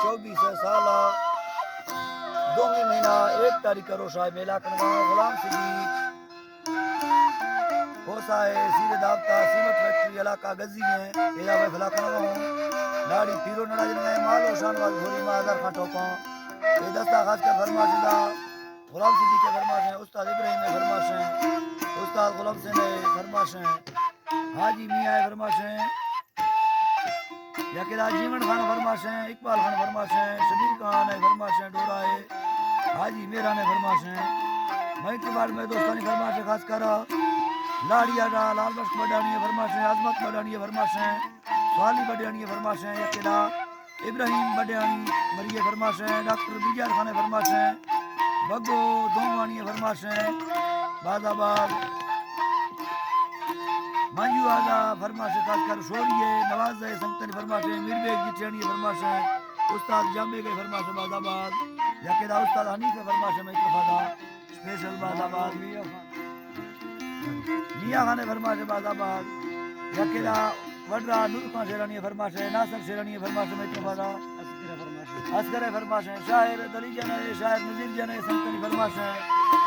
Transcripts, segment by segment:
چوبیس سال ء دومی مہینہ ایک تاریخ ء روشا میلہ کنگا غلام صدیق کھوسا ء سیر دابتا سیمنٹ فیکٹری علاقہ گزی ء ادا محفلا کنگا ہوں۔ لاڑی پیرو نڑا جنگا مال و شان واز گھوری ما ہزار خان ٹوپاں۔ اے دستا خاص کر فرمائش دا غلام صدیق ء فرمائش ہیں، استاد ابراہیم ء فرمائش ہیں، استاد غلام حسین ء فرمائش ہیں، حاجی میاں ء فرمائش ہیں، یکے دا جیون خان ء فرمائش ہیں، اقبال خان ء فرمائش ہیں، شبیر خان ء فرمائش ہیں، ڈورا ء حاجی میران ء فرمائش ہیں۔ مئے تو بعد میں دوستانی فرمائش ہیں، خاص کر لاڑی آ لال بخش بڈانی ء فرمائش ہیں، عظمت بڈانی ء فرمائش ہیں، سوالی بڈانی ء فرمائش ہیں، یکے دا ابراہیم بڈیانی مری ء فرمائش ہیں، ڈاکٹر بجار خان ء فرمائش ہیں، بگو دومانی ء فرمائش ہیں، باز آباد منجو آزا فرمائش ہیں، خاص کر شوری ء نواز ء سنگتانی فرمائش ہیں، میر بیگ جتیانی ء فرمائش ہیں، استاد جام بیگ ء فرمائش ہیں، باز آباد یکے دا استاد حنیف ء فرمائش ہیں، مئے طرفا دا اسپیشل باز آباد۔ میاں خان ء فرمائش باز آباد۔ یکے دا وڈرا نور خان شیرانی ء فرمائش ہے، ناصر شیرانی ء فرمائش ہے، مئے طرفا دا اصغر ء فرمائش ہے، شاعر دلی جان ہے، شاعر نذیر جان ہے، سنگتانی فرمائش ہے،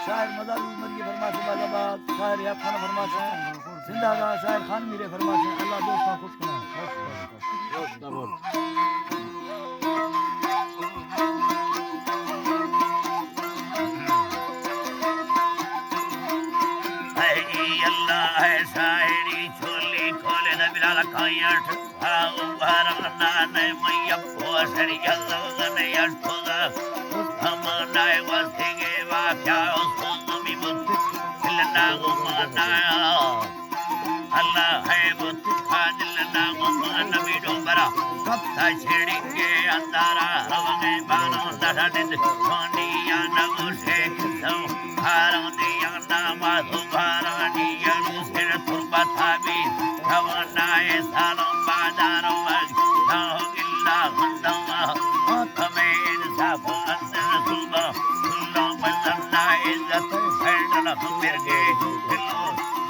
شاعر مزار عمر کی فرمائش ہے، باز آباد، شاعر یاب خان فرمائش ہے، زندہ دا شاعر خان میرے فرمائش ہے۔ اللہ دوستاں خوش کرنا۔ اے اللہ، اے شاعری چولی کھولے نہ بلال کائیٹ۔ آؤ باران نہ میں اب وہ سری اللہ نے اٹھوگا۔ اس ہم نہ وستی کے واقعہ اس کو تم ہی مت کھلنا گو مانا۔ اللہ ہے بت خادل نام مان نبی ڈوبرا، کپتا چھڑی کے اندارا، رونے بانو دہنند، مانی یا نگو شیخ سو، ہارو دیا نام آسو بارانی، یلو سر تربتا بی، رونا اے سالوں بازاروں، ناہو گلا ہندما، آتمے انصاف اندر صوبہ، اللہ مزنا عزت، فیڈل ہم مرگے،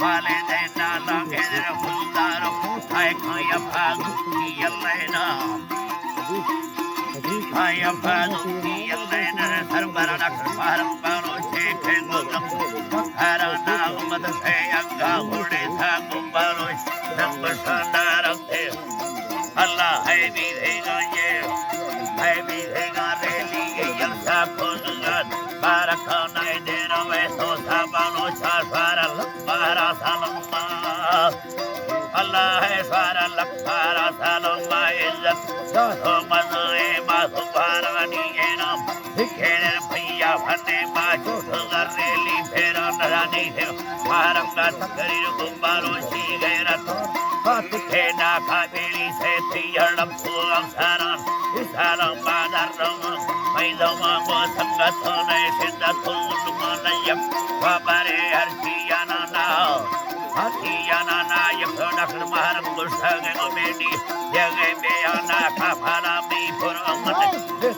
والدین نالا گزر خوددار، کوتای کھایا فاروقی اللہ نا۔ کھایا فاروقی اللہ نا، سربر ڈاکٹر فاروق بانو شیخ گزم۔ ہر نام مدد ہے اگا ہوڑے تھا گمبارو نمبر شاندار۔ اللہ ہے بھی ہے گا یہ، ہے بھی ہے گا ریلی، یہ جلسہ کھول گا، بارکانہ دیر میں تو سا بانو شاہ سارا لمبارا سالما۔ اللہ ہے سارا لمبارا سالما عزت، دو مزائے ما سبارانی انعام۔ کھیڑ پھیا بھنے باجو ریلی پھیرا نرانی ہے۔ مارم کا تقریر گمبارو شی غیرت۔ بات کھینا کا بیڑی سے تھی اڑم پورم ساران۔ اسالم بادر رم۔ میدوان کو سنگت نے شدت ظلم نیم۔ خبر ہر چی انا نا۔ ہر چی انا نا۔ یہ نخل مارم گشتگ امیدی۔ یہ بیانا کا پھلا می پر امن۔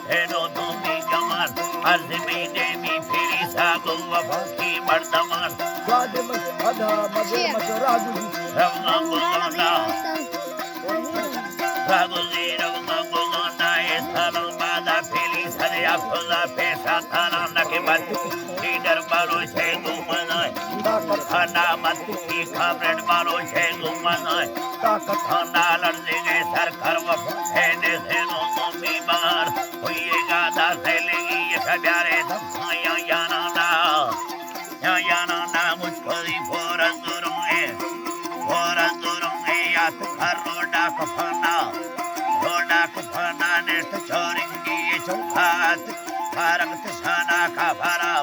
ہینو دومی جوان، عزمی دیمی پیری ساگو وفاقی مردمان۔ شاد مش ادا مزے مش راگوزی۔ رونا گزانا۔ راگوزی رونا گزانا، اے سالوں بعدا پیلی سریا خدا پیشا تانا نکے بند۔ لیڈر بانو شے گو مزائے، طاقت خانہ مت کی کامریڈ بانو شے گو مزائے، طاقت خانہ لڑزے گئے سر کر وفا ہے دے سے نو سو بیمار۔ ہوئیے گا دا سیلے گی یہ سبیارے دم یا یانا نا، یا یانا نا مجھ کو دی فورا زوروں اے، فورا زوروں اے یات کر روڈا کفانا، روڈا کفانا نیست چورنگی چوکھات، فارغ تشانا کا فارا۔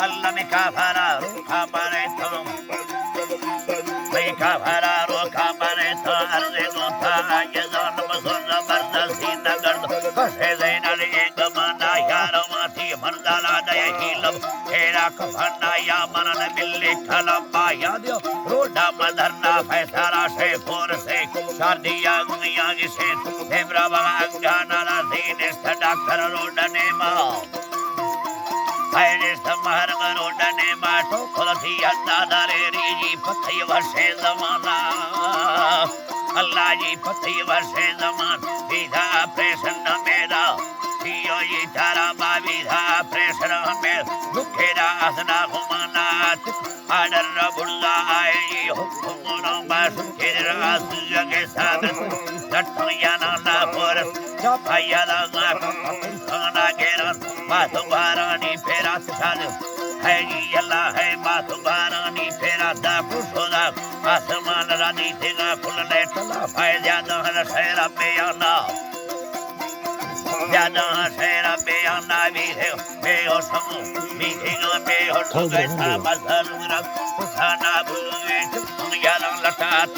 اللہ می کافرا روکا بنے تو، می کافرا روکا بنے تو، عرض گو تا عاجزان بزرگ زبردستی نگرد، کسے زین علی گمانا یار ماتی مردالا دے ہی لب، تیرا کفنا یا منن ملی کلم با یاد، روڈا مدرنا فیصلہ سے فور سے، شاردیا گنگیا گسے، دیمرا بغا انگانا لا زین است ڈاکٹر روڈا نیما۔ خیر است مہرگ روڈ نیما ٹوکلتی اندازہ ریری جی پتی ورشے زمانہ۔ اللہ جی پتی ورشے زمان، بیدا آپریشن نہ میرا، میں دکھے دا اسنا ہمانات۔ آڈر را برزا آئے حکم نو بس کے راس جگہ ثابت۔ لٹھوں یا نا لا پورس۔ آیا لا نا کھانا گیران۔ بات بارانی پھیرا سال۔ ہے جی اللہ ہے بات بارانی پھیرا دا کچھ ہو دا۔ آسمان را دیتے گا کھل لے تلا۔ فائدہ دہر شہر بیانا۔ زیادہ شعر بیان نہ بیت، بے ہوشم، میتگاں بے ہوش گئے، سا بزرگ رب، سانا بلویت، یاراں لٹات،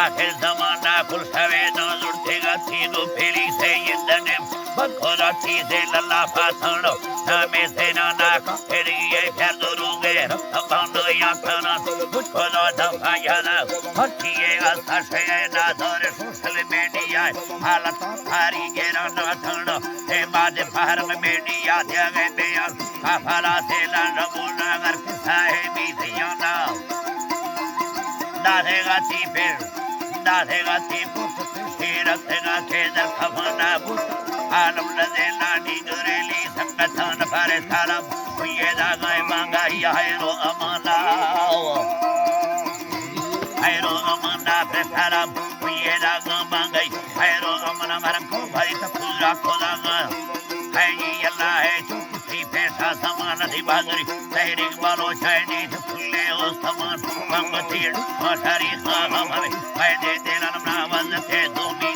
آخر زمانہ کل سویداں زڑتے گا، تیدو پیلی سے یندنے، بخورا چیزے للا پاتانو، نامے زینانا کا، پھر یہ پھر دو روگے، رب بانو یا کانا، مجھ کو دو دفعہ یالا، ہر چیئے آسا شے نہ دور سوشل میڈیا، حالت کاری گیرا نہ تھانا، اے ماد فارم میڈیا دے گئے بیان، کافلا سے لان ربو ناگر کسا ہے بی سیانا۔ دادے گا تی پھر، دادے گا تی پھر، سیرت گا کے در کفنا بوت، عالم نزے لانی دوریلی سنگتان پر سلام، یہ دا گئے مانگا یا ہے رو امانا۔ خیر و امن دا پہ سلام، یہ دا گام بانگئی۔ خیر و امن مرم کو بھری تو پورا کو دا گام۔ ہے جی اللہ ہے جو کسی پیسہ سامان دی بازری۔ تحریک بلوچ ہے نیز پھلے او سامان۔ بنگ تیر مشاری خواہ ہمیں۔ پیدے دلن ناوز تے دومی